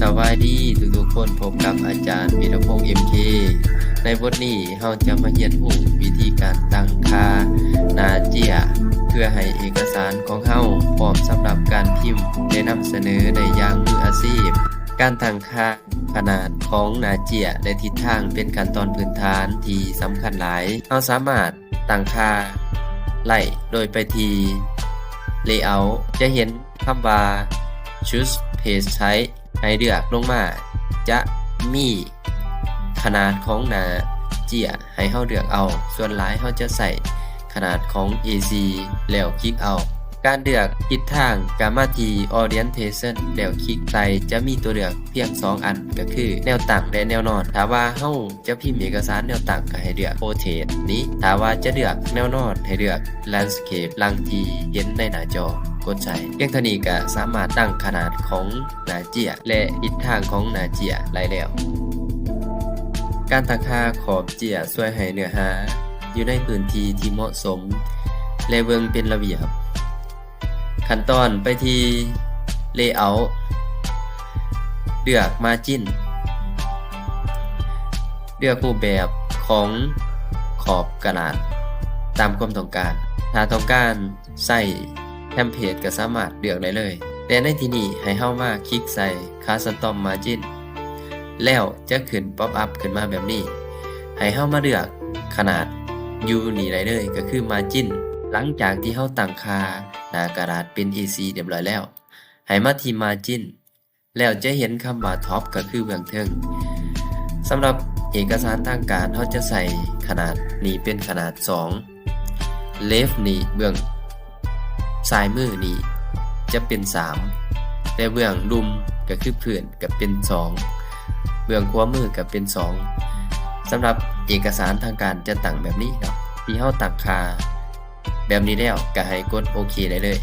ສະບາຍດີທຸກໆຄົນ, ພົບກັບອາຈານ ວິລະພົງ ເອັມເຄ. ໃນບົດນີ້ເຮົາຈະມາຮຽນຮູ້ວິທີການຕັ້ງຄ່າໜ້າເຈ້ຍ ເພື່ອໃຫ້ເອກະສານຂອງເຮົາພ້ອມສຳລັບການພິມ ແລະ ນຳສະເໜີໄດ້ຢ່າງມືອາຊີບ. ການຕັ້ງຄ່າຂະໜາດຂອງໜ້າເຈ້ຍ ແລະ ທິດທາງເປັນຂັ້ນຕອນພື້ນຖານທີ່ສຳຄັນຫຼາຍ. ເຮົາສາມາດຕັ້ງຄ່າໄດ້ໂດຍໄປທີ່ Layout ຈະເຫັນຄຳວ່າ Choose Page Type ໃຫ້ເລືອກລົງມາ ຈະມີຂະໜາດຂອງໜ້າເຈ້ຍໃຫ້ເຮົາເລືອກເອົາ. ສ່ວນຫຼາຍເຮົາຈະໃຊ້ຂະໜາດຂອງ ເອສີ່ ແລ້ວຄລິກເອົາ. ການເລືອກທິດທາງກໍມາທີ່ Orientation ແລ້ວຄລິກໃສ່. ຈະມີຕົວເລືອກພຽງສອງອັນ ກໍຄືແນວຕັ້ງ ແລະ ແນວນອນ. ຖ້າວ່າເຮົາຈະພິມເອກະສານແນວຕັ້ງ ກໍໃຫ້ເລືອກ Portrait ນີ້. ຖ້າວ່າຈະເລືອກແນວນອນ ໃຫ້ເລືອກ Landscape ດັ່ງທີ່ເຫັນໃນໜ້າຈໍ. ກົດໃສ່. ພຽງເທົ່ານີ້ກໍສາມາດຕັ້ງຂະໜາດຂອງໜ້າເຈ້ຍ ແລະ ທິດທາງຂອງໜ້າເຈ້ຍໄດ້ແລ້ວ. ການຕັ້ງຄ່າຂອບເຈ້ຍຊ່ວຍໃຫ້ເນື້ອຫາຢູ່ໃນພື້ນທີ່ທີ່ເໝາະສົມ ແລະ ເບິ່ງເປັນລະບຽບ. ຂັ້ນຕອນໄປທີ່ Layout ເລືອກ Margin ເລືອກຮູບແບບຂອງຂອບກະດາດຕາມຄວາມຕ້ອງການ. ຖ້າຕ້ອງການໃຊ້ Template ກໍສາມາດເລືອກໄດ້ເລີຍ, ແຕ່ໃນທີ່ນີ້ໃຫ້ເຮົາມາຄລິກໃສ່ Custom Margin ແລ້ວຈະຂຶ້ນ pop up ຂຶ້ນມາແບບນີ້. ໃຫ້ເຮົາມາເລືອກຂະໜາດຢູ່ນີ້ໄດ້ເລີຍ ກໍຄື Margin. ຫຼັງຈາກທີ່ເຮົາຕັ້ງຄ່າໜ້າກະດາດເປັນ ເອສີ່ ຮຽບຮ້ອຍແລ້ວ, ໃຫ້ມາທີ່ Margin ແລ້ວຈະເຫັນຄຳວ່າ Top ກໍຄືເບື້ອງເທິງ. ສຳລັບເອກະສານທາງການ ເຮົາຈະໃສ່ຂະໜາດນີ້ເປັນຂະໜາດສອງ, Left ນີ້ ເບື້ອງຊ້າຍມືນີ້ຈະເປັນສາມ ແລະ ເບື້ອງລຸ່ມກໍຄືພື້ນກໍເປັນສອງ, ເບື້ອງຂວາມືກໍເປັນສອງ. ສຳລັບເອກະສານທາງການຈະຕັ້ງແບບນີ້ເນາະ. ທີ່ເຮົາຕັ້ງຄ່າແບບນີ້ແລ້ວ ກໍໃຫ້ກົດໂອເຄໄດ້ເລີຍ.